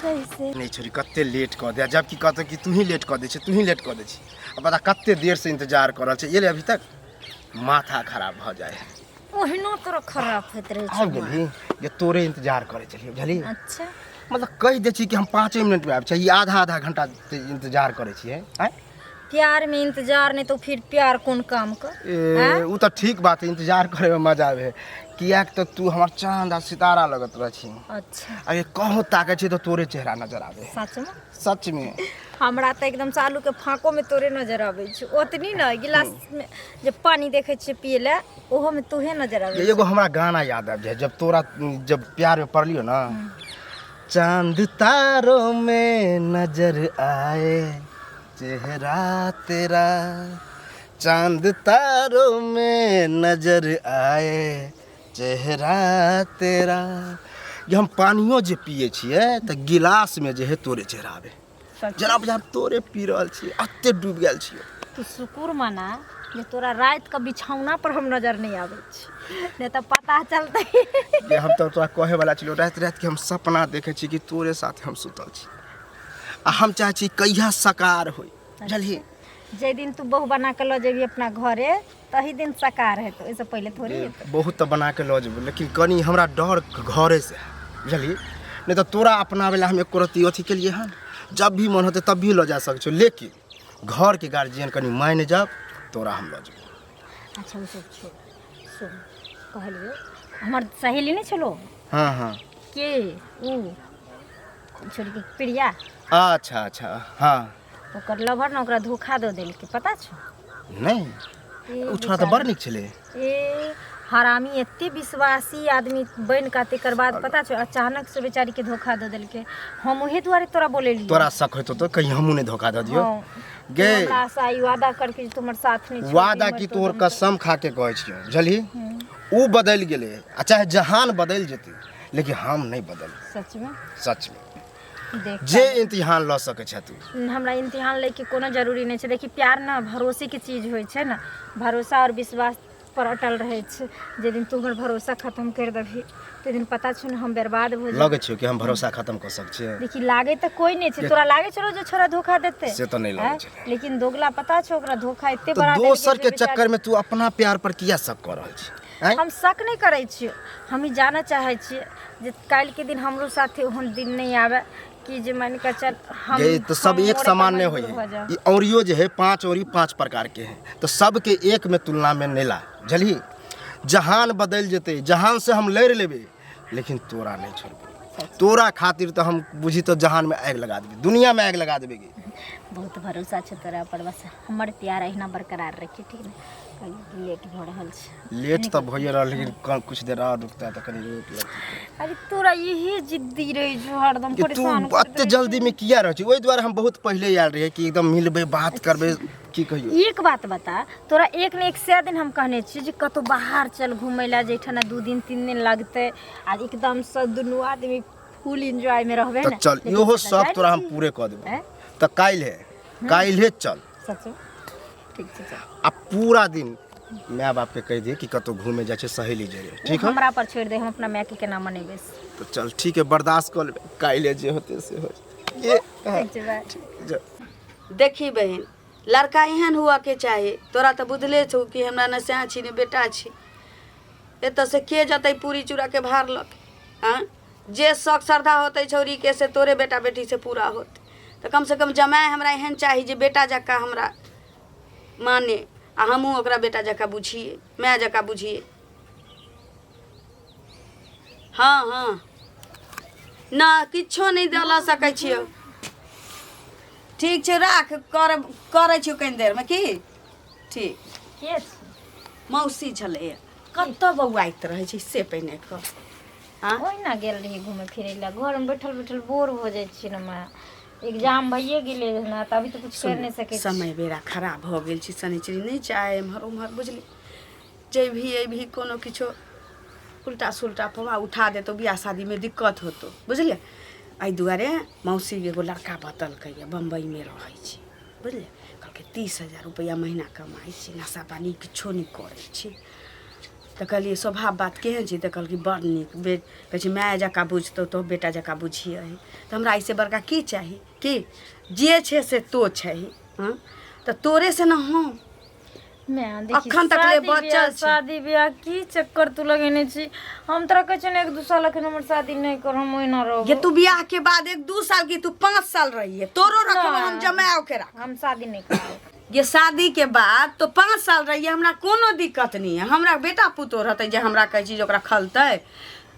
कैसे नहीं छोरी कते लेट कऽ दे जबकि कहतौ कि तू ही लेट कऽ दै छै तू ही लेट कऽ दै छी आ पता कते देर से इंतजार कऽ रहल छै एलै अभी तक माथा खराब भऽ जाइ है ओहिनो तोरा खराब होइत रहै छै आबि गेलही जे तोरे इंतजार करै छलियै बुझलिही अच्छा मतलब कहि दै छी कि हम पाँचे मिनटमे आबि छी ई आधा आधा घंटा ते इंतजार करै छियै आँय प्यार में इंतजार नहीं तो फिर प्यार कौन काम का ए, उ तऽ ठीक बात है इंतजार करैमे मजा आबै है किएक तऽ तू हमर चाँद आ सितारा लगत रहै छी अच्छा आ ये कहूँ ताकै छी तऽ तोरे चेहरा नजर आबै है सच में सच में हमरा तऽ एकदम से आलू के फाँको में तोरे नजर आबै छै ओतनी ने गिलास में जे पानी देखै छियै पियै लए ओहो में तोहे नजर आबै एगो हमरा गाना याद आबि जाइ जब तोरा जब प्यार में पड़लियो ना चांद तारों में नजर आए चेहरा तेरा चांद तारों में नजर आए चेहरा तेरा जे हम पानियो जे पिए छियै तऽ गिलासमे जे है तोरे चेहरा आबै जेना बुझा तोरे पी रहल छियै एते डूबि गेल छियै तू शुक्र मना जे तोरा राति के बिछौना पर हम नजर नहीं आबै छी नहीं तऽ पता चलतै जे हम तऽ तोरा कहै वाला छलियौ राति राति के हम सपना देखै छी कि तोरे साथे हम सुतल छी आ हम चाहै छी कहिया साकार होय बुझलियै जाहि दिन तू बहु बना के लऽ जेबही अपना घरे तही दिन साकार हेतौ ओहिसँ पहिले थोड़ी हेतौ बहुत तऽ बना के लऽ जेबौ लेकिन कनि हमरा डर घरेसँ है बुझलियै नहि तऽ तोरा अपनाबै लए हम एको रत्ती अथी केलियै हन जब भी मन होतै तब भी लऽ जा सकै छियौ लेकिन घरके गार्जियन कनि मानि जाब तोरा हम लऽ जेबौ अच्छा ओ सब छोड़ सुन कहलियौ हमर सहेली नहि छलो हँ हँ के ऊ छोड़िके प्रिया अच्छा अच्छा हँ ओकर लवर ने ओकरा धोखा दऽ देलकै पता छौ नहि ओ छोड़ा तऽ बड़ नीक छलै ए हरामी एते विश्वासी आदमी बनि कऽ तेकर बाद पता छौ अचानक से बेचारी के धोखा दऽ देलकै हम ओहे दुआरे तोरा बोलेलियै तोरा शक होइतो तऽ कहीं हमहूँ नहि धोखा दऽ दियौ हँ। गे तू हमरा से ई वादा करके जे तू हमर साथ नहि छोड़बही, वादा मर की तो तोहर दम कसम खा के कहै छियौ बुझलही ओ बदलि गेलै आ चाहे जहान बदलि जेतै लेकिन हम नहि बदलबै सच में सच में देख जे इम्तिहान लऽ सकै छह तू हमरा इम्तिहान लैके कोनो जरूरी नहि छै देखी प्यार ने भरोसेके चीज होइ छै ने भरोसा आओर विश्वास पर अटल रहै छै जे दिन तू हमर भरोसा खत्म करि देबही ताहि दिन पता छौ ने हम बर्बाद भऽ जेबै लगै छियौ कि हम भरोसा खत्म कऽ सकै छियै देखी लागै तऽ कोइ नहि छै तोरा लागै छलो जे छोरा धोखा देतै से तऽ नहि लगै आँय? छलै। लेकिन दोगला पता छौ ओकरा धोखा एते तऽ बड़ा देलकै दोसर जे के बेचारी- चक्कर में तू अपना प्यार पर किया शक कऽ रहल छी आँय? हम शक नहि करै छियै हम ई जानऽ चाहै छियै जे काल्हिके दिन हमरो साथे ओहन दिन नहि आबै कि जे मानि कऽ चल हम ये तो सब हम एक मरे समान पर नहीं होई मजबूर है भऽ जाउ। ई औरियो जे है पांच औरी पांच प्रकार के है तो सबके एक में तुलना में नहीं ला बुझलही जहान बदल जेते जहान से हम लड़ लेबे लेकिन तोरा नहीं छोड़बे तोरा खातिर तो हम बुझी तो जहान में आग लगा देबे दुनिया में आग लगा देबे गे बहुत भरोसा छै तोरा पर बस हमर प्यार अहिना बरकरार रखी ठीक ने कनि लेट भऽ रहल छै लेट तऽ भइए रहल लेकिन कुछ देर आओर रुकता तऽ कनि रुकि लगतै अरे तोरा यही जिद्दी रहै छौ हरदम कि तू परेशान कर एते जल्दी में किया रहै छी ओहि दुआरे हम बहुत पहिले आयल रहियै कि एकदम मिलबै बात करबै की कहियौ एक बात बता तोरा एक ने एक सए दिन हम कहने छियै जे कतहु बाहर चल घुमै लए जाहिठाम दू दिन तीन दिन लगतै आ एकदमसँ दुनू आदमी फुल एन्जॉयमे रहबै तऽ ने चल लेकिन इहो से तऽ शौक जाइ तोरा हम नहि छी। पूरे कऽ देबौ आँय? तऽ काल्हि काल्हि चल सच ठीक छै चल आ पूरा दिन माय बापके कहि दिहे कि कतहु घूमे जाइ छै सहेली जरे ठीक है हमरा पर छोड़ि दे हम अपना मायके केना मनेबै से। तऽ चल ठीक है बर्दाश्त कऽ लेबै काल्हि जे होतै से हो ये ठीक छै बाय जा। देखी बहिन लड़का एहन हुअके चाही तोरा तऽ बुझले छौ कि हमरा ने सैं छी ने बेटा छी एतऽसँ के जेतै पूरी चूड़ाके भार लऽ के आँय जे शौक श्रद्धा होतै छौड़ीके से तोरे बेटा बेटीसँ पूरा होतै तऽ कमसँ कम जमाय हमरा एहन चाही जे बेटा जकाँ हमरा माने आ हमहूँ ओकरा बेटा जकाँ बुझियै माय जकाँ बुझियै हँ हँ नहि किछो नहि लऽ सकै छियौ ठीक छै राख कर करै छियौ कनि देरमे की ठीक के छी मौसी छलैए कतऽ बौआइत रहै छै से पहिने कह आँ ओहिना गेल रहियै घूमै फिरै लए घरमे बैठल बैठल बोर भऽ जाइ छियै ने माय एग्जाम भइए गेलै ने तऽ अभी तऽ कुछ करि नहि सकै छी समय बेरा खराब भऽ गेल छै शनिचरी नहि चाहे एम्हर ओम्हर बुझली जैबही अयबही कोनो किछो उल्टा सुल्टा पवा उठा देतौ बियाह शादीमे दिक्कत होतौ बुझलियै एहि दुआरे मौसी एगो लड़का बतलकैए बम्बइमे रहै छै बुझलियै कहलकै 30,000 रुपैआ महीना कमाइ छै नशा पानी किछो नहि करै छै तऽ कहलियै स्वभाव बात केहन छै तऽ कहलकै बड़ नीक बे कहै छै माय जकाँ बुझतौ तो बेटा जकाँ बुझियही तऽ हमरा एहिसँ बड़का की चाही की जे छै से तो छही हँ तऽ तोरेसँ ने हम मैं देखी अखन तक ले शादी बचल बियाह छी। शादी बियाह की चक्कर तू लगेने छी। हम तोरा कहै छियौ ने एक दू साल अखन हमर शादी नहि कर, हम ओहिना रहबो। ये तू बियाह के बाद एक दू साल की तू 5 साल रही है तोरो रखबो हम नहि। जमाओ के राख। हम शादी नहि करबो। ये शादी के बाद तो 5 साल रही है, हमरा कोनो दिक्कत नहीं है। हमरा बेटा पुतोह रहते जे हमरा कहै छी जे ओकरा खलतै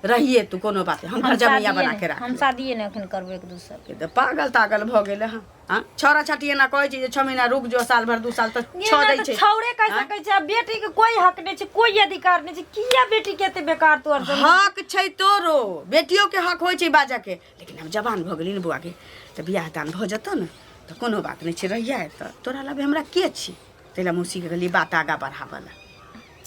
रहिए तू कोनो बात नहीं, हम घर जमैया बना के राख। हम शादीए नहि अखन करबो एक दू साल। ये तो पागल तागल भऽ गेलै हँ। हाँ छौड़ा छाटी एना कहै छै जे 6 महीना रुक जो साल भर 2 साल तऽ ये छह ना दै तऽ छै। छौड़े कहि सकै छै, आ बेटी के कोई हक नहि छै, कोई अधिकार नहि छै। किया बेटी के एते बेकार तोहर समझ? हक छै तोरो, बेटियो के हक होइ छै बाजऽ के, लेकिन हम जवान भऽ गेली ने बौआ के तऽ बियाह दान भऽ जेतौ ने तऽ कोनो बात नहि छै, रहिया तऽ तोरा लग हमरा के छी, ताहि लए मौसी के कहलियै बात आगाँ बढ़ाबऽ लए,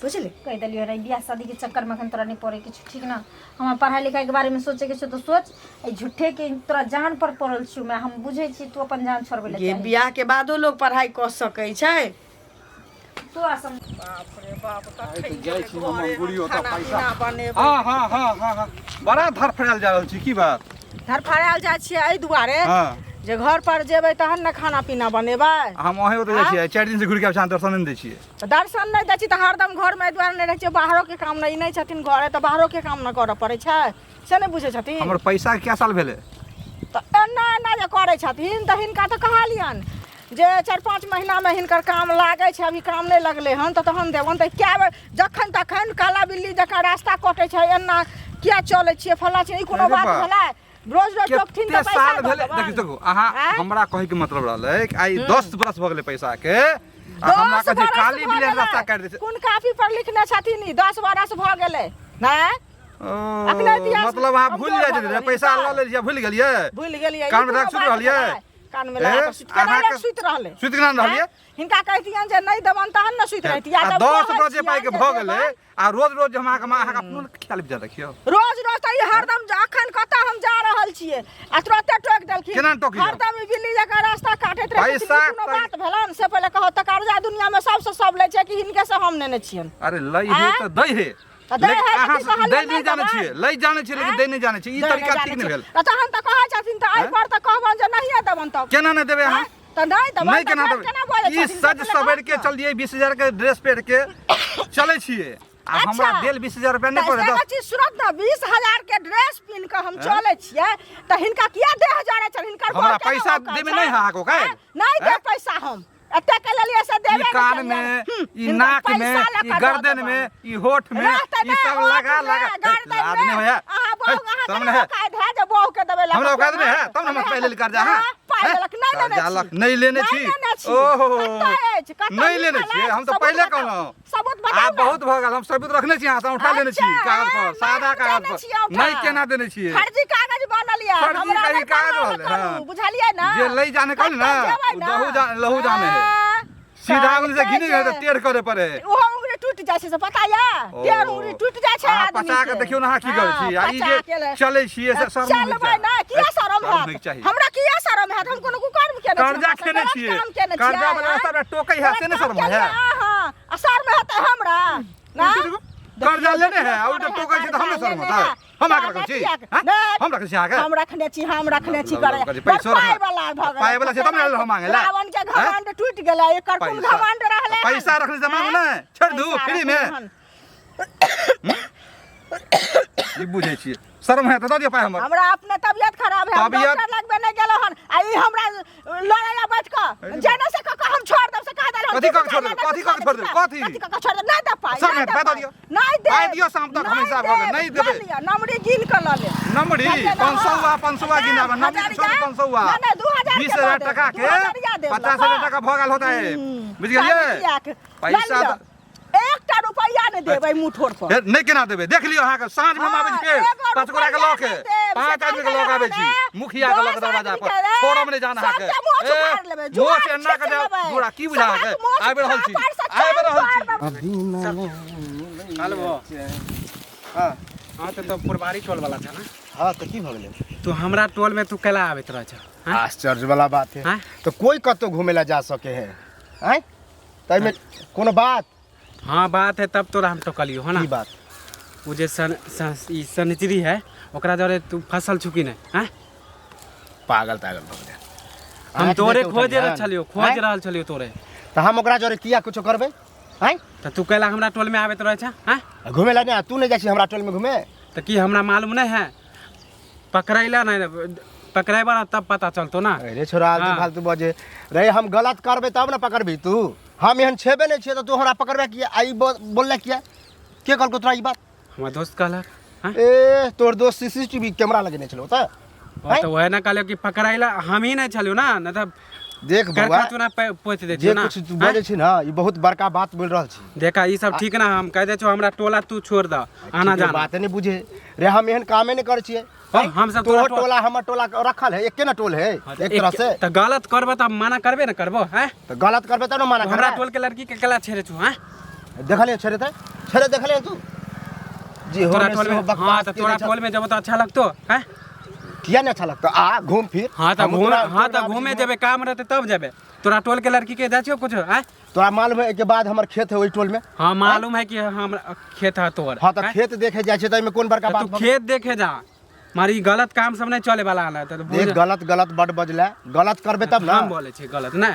बुझली? कहि देलियै रे बियाह शादी के चक्कर में अखन तोरा नहीं पड़े किछु, ठीक ना? हमरा पढ़ाई लिखाई के बारे में सोचे के छौ तो सोच। एहि झूठे के तोरा जान पर पड़ल छियौ मैं, हम बुझै छी तू अपन जान छोड़बै लए ये चाहै। बियाह के बादो लोग पढ़ाई कऽ सकै छै। तोरा सम जाइ छी हम अंगुरी ओतऽ पैसा। हाँ हाँ हाँ हाँ हाँ बड़ा धरफड़ायल जा रहल छी, की बात? धरफड़ायल जाइ छियै एहि दुआरे हाँ जे घर पर जेबै तहन ने खाना पीना बनेबै। हम अहें ओतऽ जाइ छियै, 4 दिन से घुरि के आबै छी, अहाँ दर्शन नहि दै छियै। तऽ दर्शन नहि दै छी तऽ हरदम घरमे एहि दुआरे नहि रहै छियै, बाहरोके काम नहि, ई नहि छथिन घरे तऽ बाहरोके काम ने करऽ पड़ै छै, से नहि बुझै छथिन। हमर पैसा कै साल भेलै? तऽ एना एना जे करै छथिन तऽ हिनका तऽ कहलियनि जे 4-5 महीनामे हिनकर काम लागै छै, अभी काम नहि लगलै हन तऽ तहन देबनि। तऽ कए बेर जखन तखन काला बिल्ली जकाँ रास्ता कटै छै, एना किया चलै छियै फल्लाँ छियै, ई कोनो अरे बात बा। भेलै? रोज रोज टोकथिन कते तऽ पैसा साल दऽ भेलै? देबनि। देखियौ देखू, अहाँ आँय? हमरा कहैके मतलब रहलै कि आइ 10 बरस भऽ गेलै पैसा के, आ हमरा 10 कहै छै बरस काली भऽ बिल्ली गेलै। रास्ता काटि दै छै। कोन कापी पर लिखने छथिन ई 10 बरस भऽ गेलै? नहि ओ, अखने इतिहास मतलब अहाँ भूलि कमजोर जाइ भऽ छथिन, गेलै पैसा हिनकर। लऽ लेलियै भूलि गेलियै? भूलि गेलियै। ई कानमे कोनो लगा सुति बात रहलियै? भेलै? कानमे लगा ए, कऽ सुति केना अहाँके लोक सुति रहलै? सुति केना रहलियै? आँय? हिनका कहितियनि जे नहि देबनि तहन ने सुति रहितियै। आ जब 10 कहै बरस जे पाइके छियनि भऽ जे गेलै देबनि, आ रोज रोज हम अहाँके अपनो ख्याल विचार रखियौ। रोज रोज तऽ ई हरदम अखन कतऽ हम जा रहल छियै आ तुरते टोकि देलखिन। केना टोकियौ? हरदम ई बिल्ली जकाँ रास्ता काटैत रहै छथिन। पैसा ई कोनो बात भेलनि से पहिले कहू तऽ? कर्जा दुनियामे सबसँ सब लै छै कि हिनके से हम नेने छियनि? अरे लै हे आँय? तऽ दै हे। तऽ दै लेकिन हे तऽ अहाँ की कहलियै दै नहि नहि जानै देबै? छियै, लै जानै छियै लेकिन आँय? दै नहि जानै छियै, ई दै नहि तरीका जानै ठीक नहि छियै। भेल। तऽ तहन तऽ कहै छथिन तऽ एहि आँय? पर तऽ कहबनि जे नहिये देबनि तब। केना नहि देबै अहाँ? आँय? तऽ नहि देबनि नहि तऽ केना फेर देबै? केना बजै ई छथिन से सज पहिले सवरि कहत के ने। चलियै, 20,000 के ड्रेस पहिर के चलै छियै आ हमरा अच्छा। देल 20,000 रुपया नहि तऽ पड़ै। एगो चीज सुनत ने, 20,000 के ड्रेस पिन्ह कऽ हम चलै छियै तऽ हिनका किया देह जरै छनि? हिनकर हमरा बड़ केना पैसा औकात देबै छनि? नहि अहाँके औकात? आँय? नहि देब आँय? पैसा, हम एते के लेलियै से ई देबे नहि कान केलियै। में, ई हिनकर नाक में, पैसा लऽ ई कऽ दऽ गर्दन देबनि। में, ई होठ में, रहतै ई नहि, सब होठ लगा में, लगा गर्दन लाज में। नहि होया? अहाँ बहु अहाँ शर्म केना नहि है? औकात है जे बहु के देबै लऽ हमरा कऽ औकात नहि है तब ने हमरा नहि पहिले कर्जा है? हाँ, पाइ हैं? लेलक, नहि लेने कर्जा छी। लक नहि लेने नहि छी। लेने छी। ओहो कतऽ अछि? कतऽ नहि लेने लिखल छियै अछि? हम तऽ सबूत पहिले बताउ। कहलहुँ। सबूत बताउ आब ने। बहुत भऽ गेल, हम सबूत रखने छी, अहाँ से उठा लेने छी अच्छा, कागज पर, नहि, सादा हम कागज देने पर। छी औठा। नहि केना देने छियै? फर्जी कागज बनल यऽ। फर्जी हमरा कागज नहि कागज बनल रहलै, करू, हाँ। बुझलियै ने? जे लै जाने कहली ने, कतऽ जेबै ओ ने? दहु जाने लहू जाने है। हाँ, सीधा उंगली से कहलकै घिनी गए तऽ जे- टेढ़ करे पड़े है। ओहो उंगली टूटि जाइ छै से पता यऽ? टेढ़ ओ। उंगली टूटि जाइ छै अहाँ आदमी पचा के देखियौ ने अहाँ की करै छी आ ई पचा जे के ले- चलै छियै से शर्म होइके चलबै चाही। ने, किया शरम शर्म होइके हैत चाही। हमरा? किया शरम हैत? हम कोनो कुकर्म केने छी? कर्जा हमरा से खेने गलत छियै, काम केने कर्जा छियै, वाला आँय? सबटा टोकै है से गलत नहि काम शर्म है? केलियै अहाँ, आ शर्म हेतै हमरा ना? कर्जा लेने है आ उल्टा टोकै छै तऽ हमरे शर्म होतै? हम अहाँके रखै छी? हाँ? हम रखै छी अहाँके? हम रखने छी, हम रखने छी। करे पैसो बड़ पाइ रखने- वाला भऽ गेलै। पाइ वाला छै तब ने हम मांगे ला। रावण के हैं? घमंड टूटि गेलै, एकर कोन पैसा- घमंड रहलै हन? पैसा रखने से मांगू हैं? ने छोड़ि दू पैसा फ्री में। रखने हन। ई बुझै छियै शर्म है तऽ दऽ दिअ पाइ हमर। हमरा अपने तबियत खराब है, हम तबियत- डॉक्टर लगबे नहि गेलो हन आ ई हमरा लड़ै ला बैठ कऽ जेना से कऽ कऽ हम छोड़ देब से कह देल। कथी कऽ के छोड़ देब? कथी कऽ के छोड़ देब? कथी? कथी कऽ के छोड़ देब? नहि दे पाइ, शर्म नहि है, दे पाइ दऽ पाइ। दियौ। नहि दे पाइ दियौ शाम तक, हम हिसाब भऽ गेल। नहि देबै। नमरी गिन कऽ लऽ ले। नमरी बुझलियै ने? 500 500 गिनाबे नमरी हजरिया? छोड़ू 500। नहि, नहि, 2000 के 20,000 दऽ देब, टका के 2000 देब 50,000 लऽ टका भऽ गेल होता है, बुझि गेलियै? पैसा पैसा एकटा रुपैआ नहि देबै मुठोर पर। हे, नहि केना देबै? देख लियौ, अहाँके साँझमे हम आबै छी फेर एगो 5 गोटा के लऽ के, रुपैआ नहि देब, 5 से आदमी के लऽ के आबै छी कहलियै मुखिया के लऽ के 10 दरवाजा पर आदमी के छोड़ब नहि जान अहाँके। सबके मोछ ए, उखाड़ि लेबै, मोछ जुआर एना के छींच जाउ लेबै। दूरा की बुझा अहाँके? सबहक मोछ आबि रहल छी, थापर से आबि रहल छी। अभी ना हेलो। हाँ। हाँ तो पुरबारी टोल वाला था ना? हाँ तऽ की भऽ गेलै? तू हमरा टोल में तू कैला आबैत रह छ? हाँ? आश्चर्य वाला बात है। हाँ? तो कोई कतौ घूमे ला जा सके है आँय? तऽ एहिमे कोनो बात? हाँ बात है तब तोरा हम टोकलियो है ना। की बात? ओ जे सन, सन, ई सनिचरी है ओकरा जरे तू फसल छुकी नहीं हैं? पागल तागल भऽ गेलै। हम आँखि तोरे देख के खोज उठलियै रहल हन। छलियो, खोज आँय? रहल छलियो तोरे। तऽ हम ओकरा जरे किया कुछो करबै? आँय? तऽ तू कैला हमरा टोल में आबैत रहै छ? हैं? घुमे ला नहि, तू नहि जाइ छी हमरा टोल में घुमे? तऽ की हमरा मालूम नहीं है? पकड़ैला नहीं, पकड़ेबा ना तब पता चलतो ना। अरे छोरा आलतू हाँ। फालतू बजे रे, हम गलत करबै तब ने पकड़बी तू। हम एहन छेबे नहि छियै तऽ तू हमरा पकड़बे किया? आ ई बोलले किया? के कहलको तोरा ई बात? हमर दोस्त कहलक। हाँ? ए तोर दोस्त सीसीटीवी कैमरा लगेने छलो ओतऽ? ओ तऽ वएह ना कहलियो कि पकड़ैला हम ही नहीं छलियो ना, नहीं तऽ देख बौआ, करखा चूना पोति दै जे छियो ना। कुछ तू बजै छी ना, ई बहुत बड़का बात बोल रहल छी। देखा ई सब ठीक ना, हम कह दै छियो हमरा टोला तू छोड़ द, आना ठीक है, जाना। बात नहीं बुझे रे, हम एहन कामे नहीं करै छियै। हाँ, हम सब तोहर तोरा टोला- टोला हमर टोला के रखल है, एके ना टोल है। हाँ, तऽ एक तरह से। तऽ गलत करबो तऽ मना करबे ना करबो हैं? तऽ गलत करबे तब ना मना हमरा करबे। टोल के लड़की के कला छेड़े छु हैं? देखलियै छेड़े तऽ छेड़े देखलियै तू जी हो तोरा ने टोल में सेहो बकवास हाँ तऽ केने तोरा छल। टोल में जब तऽ अच्छा लगतो हैं? किया नहीं अच्छा लगतो? आ घूम फिर। हाँ तऽ हमहूँ घूमे, तोरा- हाँ तोरा तऽ आबै घूमे छी। जेबे, काम रहते तब जेबे। तोरा टोल के लड़की के जाइ छियो कुछ हैं? तोरा मालूम है के बाद हमर खेत है ओहि टोल में? हाँ मालूम है कि हम खेत है तोहर। हाँ तऽ हैं? खेत देखे जाइ छै तऽ एहिमे कोन बड़का तऽ बात तू भऽ खेत देखे जा, मारी गलत काम सब नहीं चले वाला है तऽ देख गलत गलत बड बजले, गलत करबे तब ना। हम बोले छी गलत नहीं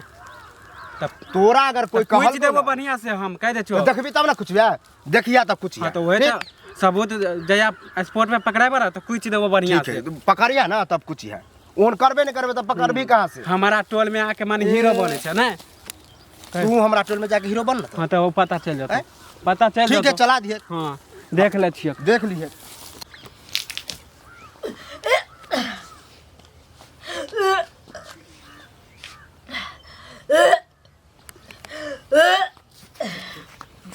तब तोरा अगर कोई कोई कहल देबो बढ़िया से हम कह दे छियो। तो देखबी तब ना कुछ बे, देखिया तब कुछ। हाँ तो वही ठीक? तो सबूत जया स्पोर्ट में पकड़ाबे ना तो कुछ देबो बढ़िया ठीक है से। तू पकड़िया ना तब कुछ है, ओन करबे नहीं करबे तब पकड़बी कहाँ से? हमारा टोल में आके मन हीरो बने छै ने। तू हमरा टोल में जाके हीरो बन ना। हाँ तो वो पता चल जतो, हैं? पता चल ठीक है जतो। चला दिए। हाँ देख ले छियो, देख लिए।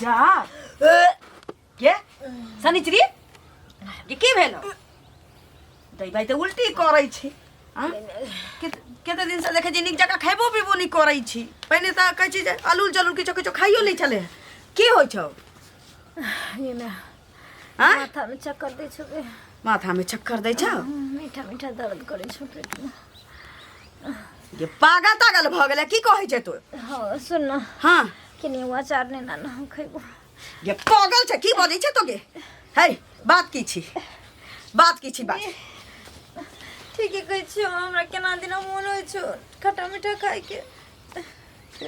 जा के शनिचरी ये की भेलो? दै भाई तऽ उल्टी करै छी। आँ? कते दिन से देखै छी नीक जकाँ खयबो पीबो नहि करै छी। पहिने तऽ कहै छी जे अलूल जलूल किछो किछो खाइयो लै छलै। की होइ छौ? ये ना आँ? माथा में चक्कर दै छौ बे। माथा में चक्कर दै छौ? मीठा मीठा दर्द करै छौ पेट में। ये पागल तागल भऽ गेलै की कहै छै तू? हाँ सुन ना। हाँ कि नहीं अचार नहीं ना हम खैबो। ये पागल छै की बजै छै तोके? है बात की छी, बात की छी बात? ठीक है कहै छियौ, हमरा केना दिना मोन होइ छौ खट्टा मीठा खाइके।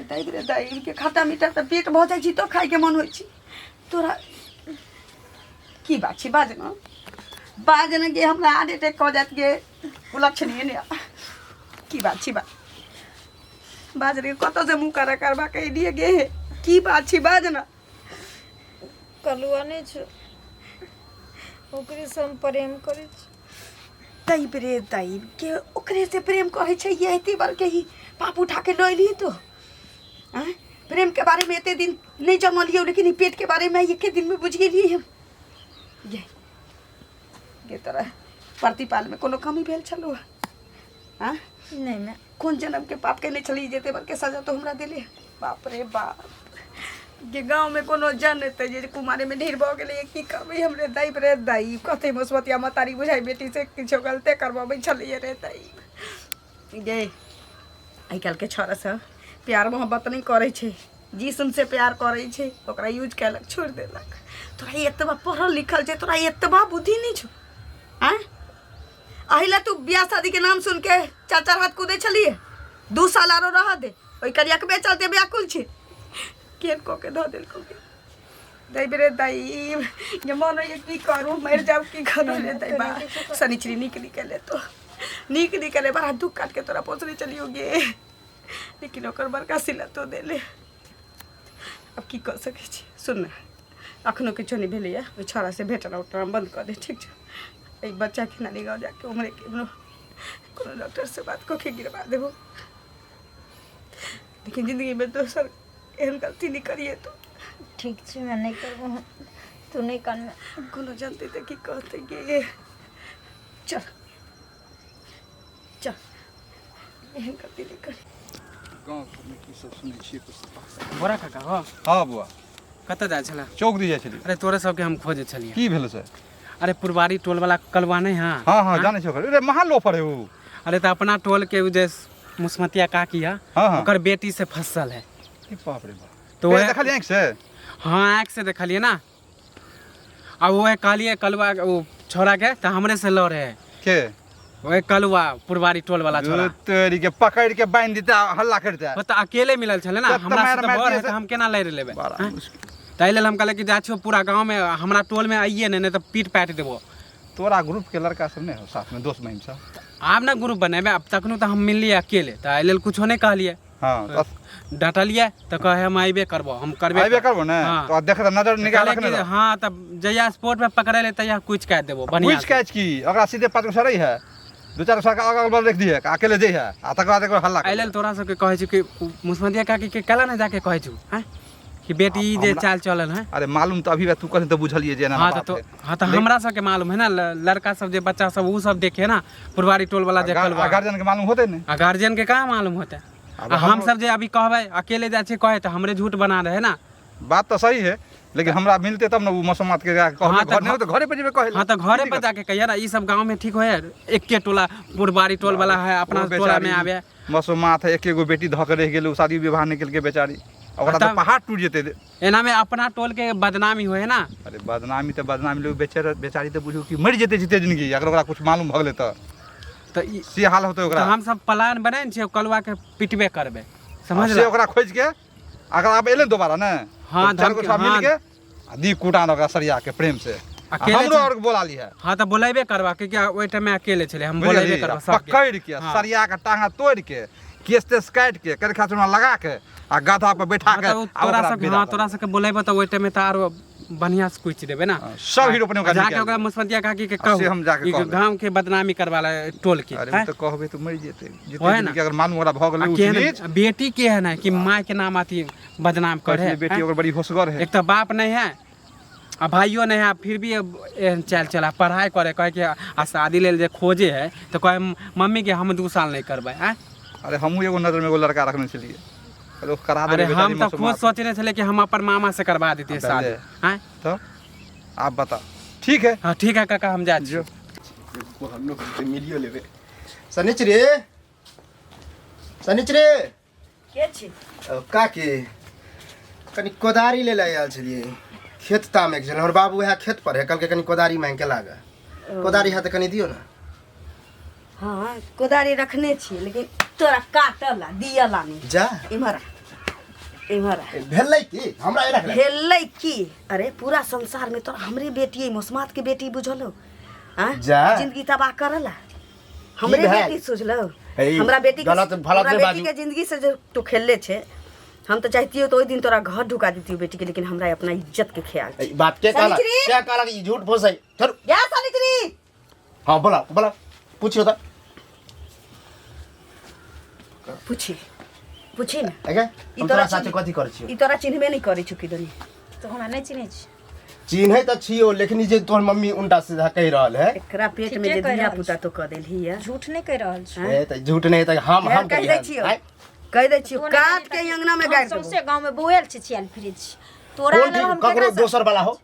दाइ रे दाइ के खट्टा मीठा तऽ पेट भऽ जाइ छी तो खाइके मन होइ छी। तोरा की बात छी? बाज न, बाज न गे, हमरा हार्ट अटैक कऽ जायत गे, ओ लक्षण ने। की बात छी? बात बाज रे, कतऽ से मुँह करा करबा के एलियै गे? की बात छी? बाज न। कलुआ नहीं छौ, ओकरे से हम प्रेम करै छी। तैब रे तैब के ओकरे से प्रेम करै छै? ये एते बार के ही पाप उठा के लऽ एलियै तो। आँय? प्रेम के बारे में एते दिन नहीं जनलियै, लेकिन ई पेट के बारे में एके दिन में बुझि गेलियै हम। गे गे तोरा प्रतिपाल में कोनो कमी भेल छलौ? आँय? नहीं मैं कोन जन्म के पाप केने छली जे एते बड़के सजा तो हमरा देले? बाप रे बाप गे, गाँव में कोनो जन एतै जे कुमारे में ढेर भऽ गेलै। की कहबै हमरे दाइ रे दाइ, कते मसमतिया महतारी बुझाइ बेटी से किछो गलते करबाबै छलैए रे दाइ। गे आइ काल्हिके छौड़ा सब प्यार मोहब्बत नहि करै छै, जिस्म से प्यार करै छै, ओकरा यूज केलक छोड़ि देलक। तोरा एतबा पढ़ल लिखल छै, तोरा एतबा बुद्धि नहि छौ? आँय? अहिला तू बियाह शादी के नाम सुन के चार चार हाथ कूदै छलियै। 2 साल आरो रह दे, ओहि करिया के चलते व्याकुल छी, केहन कऽ के धऽ देलकौ गे। दाइ रे दाइ, जे मन होइए की करू, मरि जाउ की करू रे दाइ। बा शनिचरी नीक निकले तो नीक निकले, बड़ा दुख काट के तोरा पोसने चलियो गे, लेकिन ओकर बड़का सिला तो देले। अब की कऽ सकै छी? सुन ना, अखनो किछो नहि भेलैए, ओहि छौड़ा से भेटना उटना बंद कऽ दे, ठीक छै? एहि बच्चाके नानी गाँव जाके उम्हरे केहनो कोनो डॉक्टर से बात कऽ के गिरवा देबो, लेकिन जिंदगी में दोसर एहन गलती नहीं करिए तो। ठीक छै, मैं नहीं करबो, तू नहीं कानमे। कोनो जानते तऽ की कहते गे? चल चल, एहन गलती नहीं करी। गाँव घरमे की सब सुनै छियै कुछ? बोरा काका हो। हाँ बुआ। कतऽ जाइ छला? चौक दी जाइ छलियै। अरे तोरे सबके हम खोजे छलियै। की भेल से? अरे पुरवारी टोल वाला कलवा नहीं? हाँ हाँ हाँ जानै छियै ओकर। अरे महा लोफर है उ। अरे तऽ अपना टोल के उ जे मुसमतिया काकी है, हाँ, हाँ। ओकर बेटी से फसल है। ए बाप रे बाप। तो तो वह देखलियै आँखि से? हाँ आँखि से देखलियै ना। आ वो कहलियै कलुआ ओ छोड़ा के तऽ हमरे से लड़े है। के ओए कलुआ पुरवारी टोल वाला छोड़ा। तोरी के पकड़ के बांधि देता हल्ला करता। ओ तऽ अकेले मिलल छलै ना, तब तऽ हमरा से मारि तऽ मारि बड़ है दिए तऽ हम केना लड़ि लेबै? बड़ा आँय? मुश्किल। ताहि लेल हम कहलियै कि जाइ छियौ पूरा गाँवमे हमरा टोलमे आइए नहि, नहि तऽ पीट पाटि देबो। तोरा ग्रुप के लड़का सब नहीं हो साथ में दोस्त महिम सब? आब ना ग्रुप बनेबै, आब तखनो तऽ हम मिललियै अकेले तऽ एहि लेल कुछो नहि कहलियै। हाँ बस डटलियै तऽ कहै हम अयबे करबो, हम करबे अयबे करबो ने। हाँ। तो देख नजर निकाल कहलियै रखने कि रह। हाँ तब जहिया स्पोर्ट में पकड़ेले तहिया कुछ कह देबो बढ़िया पूछ काच की ओकरा सीधे 5 गो सड़ै है, 2-4 सड़क अगल बगल रख दिए अकेले जे है आ तकर बाद एक हल्ला एहि लेल तोरा सबके कहै छी कि मुसमतिया काकी के कला नहि जाके कहै छु हैं कि बेटी ई जे चाल चलल है। अरे मालूम तो अभी तू कहली तो बुझलिए जे एना हाँ बात तो है। हाँ तो हमरा सबके मालूम है ना, लड़का सब जे बच्चा सब उ सब देखे ना पुरवारी टोल वाला जे कलवा। आ गार्जियन के मालूम होते ने? आ गार्जियन के कहाँ मालूम होते? अब आ हम सब जे अभी कहबै अकेले जाइ छियै कहै तऽ हमरे झूठ बना रहे ना। बात तो सही है लेकिन हमरा मिलते तब ना उ मसोमात के जाके कहबै, हाँ, तो घर नहीं हो तो घरे पर जेबै कहै। हाँ तो घरे पर जाके कहिए ना, ई सब गांव में ठीक होए, एके टोला पुरबारी टोल वाला है अपना ओ टोला में बेचारी आवे। मसोमात है, एके गो बेटी धऽ के रहि गेल, उ शादी विवाह नहि केलकै बेचारी, ओकरा तऽ तब- पहाड़ टूटि जेतै। एना में अपना टोल के बदनामी होए ना। अरे बदनामी तऽ बदनामी लोग बेचारी तऽ बुझू कि मरि जेतै जीते जिंदगी अगर ओकरा कुछ मालूम भऽ गेलै तऽ। तऽ ई से हाल होतै ओकरा। तऽ हम सब प्लान बनाए छियै कलुआ के पिटबे करबै, समझ से ओकरा खोजि के अगर आब एलै दोबारा ने हाँ, तऽ चारि गो धमकी- सब मिल हाँ। के आ दी कुटान ओकरा सरिया के प्रेम से। आ अकेले हमरो छै। और बोला ली है। हाँ तऽ बोलेबे करबा क्योंकि ओहि टाइम में अकेले छलै, हम बोलेबे बुझलियै? करबा सबके। पकड़ि के हाँ। सरिया के टांगा तोड़ि के केस तेस काटि के करखा चूना लगा के आ गधा पर बैठा हाँ, के तऽ ओ आ तोरा ओकरा सब विदा हाँ कर तोरा सबके बोलेबो तऽ ओहि टाइम में तऽ आरो बढ़िया से कुचि देबै ना। हाँ, सब हीरो अपने ओकरा जाके निकालि ओकरा देबै। मुसमतिया काकी के आ कहू से हम जाके ई कहबै। गांव के बदनामी करवा ला टोल के। अरे हैं? ओ तऽ कहबै तऽ मरि जेतै जीते ओहे ना। जिंदगी अगर मालूम ओकरा भऽ गेलै आ ऊँच केहन नीच। बेटी के है ना कि माँ के नाम अथी बदनाम करे कहै छलै, बेटी हैं? ओकर बड़ी होशगर है। एक तऽ बाप नहीं है आ भाइयो नहीं है, फिर भी एहन चाल चला पढ़ाई करे कहे कि आ शादी लेल जे खोजे है तऽ कहे मम्मी के हम 2 साल नहीं करबै। हैं? अरे हमहूँ एगो नजर में एगो लड़का रखने छलियै, कहलियै, ओ करा अरे देबै हम बेचारी तऽ खुद मसोमात। सोचने छलियै कि हम अपन मामा से करवा देतियै आ शादी। पहले। हैं? तऽ आप बता ठीक है। हाँ ठीक है काका हम जाइ छी। मिलियो लेबै। सनिचरे सनिचरे के छी? काकी कनि कोदारी ले लए आयल छलियै खेत तामे के छलै, हमर बाबू वएह खेत पर है, कहलकै कनि कोदारी मांगि के लागे, कोदारी है तऽ कनि दियौ ने। हाँ कोदारी रखने छी लेकिन तोरा काटला दियला नहीं। जा इम्हर आ, इम्हर आ। भेलै की हमरा एना रखले? भेलै की? अरे पूरा संसार में तोरा हमरे बेटी है, मसमात के बेटी बुझलो? हाँ? जा। जिंदगी तबाह करला हमरे भेल? बेटी सोचलो। हे, हमरा बेटी के गलत फलत हमरा नहि बेटी बाजू। के जिंदगी से जो तू खेलले छे, हम तो चाहतियो तो ओहि दिन तोरा घर ढुका देतियो बेटी के, लेकिन हमरा अपना इज्जत के ख्याल छै। ए, बाप के कहलक? सनिचरी? के कहलक ई झूठ फंसै? छोड़। जा सनिचरी। हाँ बोला बोला पूछियो त। पूछी पूछी ना। एगे, ई हम तोरा तोरा साथे चिन्ह- कथी करै छियौ? ई तोरा चिन्हबे नहीं करै छौ किदनी। तो हमरा नहीं चिन्है छी। चिन्है तऽ छियौ लेकिन ई जे तोहर मम्मी उल्टा सीधा कहि रहल है। एकरा पेट में ठीके जे कहि धिया रहल पुता तो कह देलही है। झूठ नहीं कहि रहल छी। ए तऽ झूठ नहीं तऽ हम फेर हम कहि दै कहियै। छियौ। आँय? कहि दै छियौ, तो नहीं काट कहि के अंगना में हम गाड़ि देबौ। सौंसे गांव में बौएल छी, छियाल फिरै छी। तोरा कोन लेल ठीक हम ककरो केकरा से- दोसर वाला हो?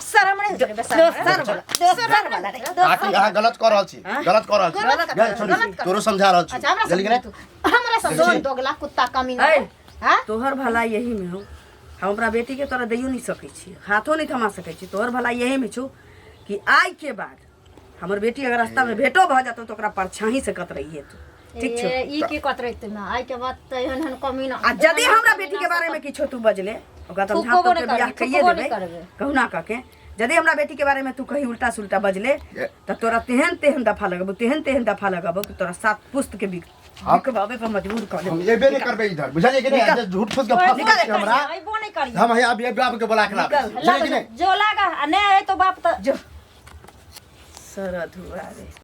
शरम नहीं होइत रे, शरम। दोसर वाला, दोसर वाला रे, दोसर काकी अहाँ गलत कऽ रहल छी, गलत कऽ रहल छी। गलत कर गए, रहल, छोड़ी, गलत कर तोरो समझा रहल छी। अच्छा हमरा बुझलियै कि समझ नहि? तू हमरा समझ छी। दोगला कुत्ता कमीना ऐ। हां तोहर भला यही में हो, हम अपना बेटी के तोरा दैयो नहीं सकै छी, हाथो नहीं थमा सकै छी। तोहर भला यही में छौ कि आइ के बाद हमर बेटी अगर रास्ता में भेटो भऽ जेतौ तऽ ओकरा परछाही से कतरैहे तू, ठीक छौ? ए, ई की कतरैत ना आइ के बाद तऽ एहन एहन कमीना। आ यदि हमरा बेटी के बारे में किछो तू बजले ओकरा तऽ हम थूकबो झाँप तोप नहि के बियाह करबै, कइए थूकबो देबै नहि करबै। कहुना कऽ के। यदि हमरा बेटी के बारे में तू कहीं उल्टा सुल्टा बजले तऽ तोरा तेहन तेहन दफा लगबो, तेहन तेहन दफा लगबो कि तोरा 7 पुस्त के बिकवावे पर मजबूर कऽ देबो। हम एबे नहि करबै इधर, बुझलियै कि नहि? जे झूठ फूस के फंस निकल, छी हमरा, अइबो नहि करियै। हम हैया अभी बाप के बोला के लाबै छी, बुझलियै कि नहि? जो लागा आ नहि अयतौ बाप तऽ जो सरधुआ रे।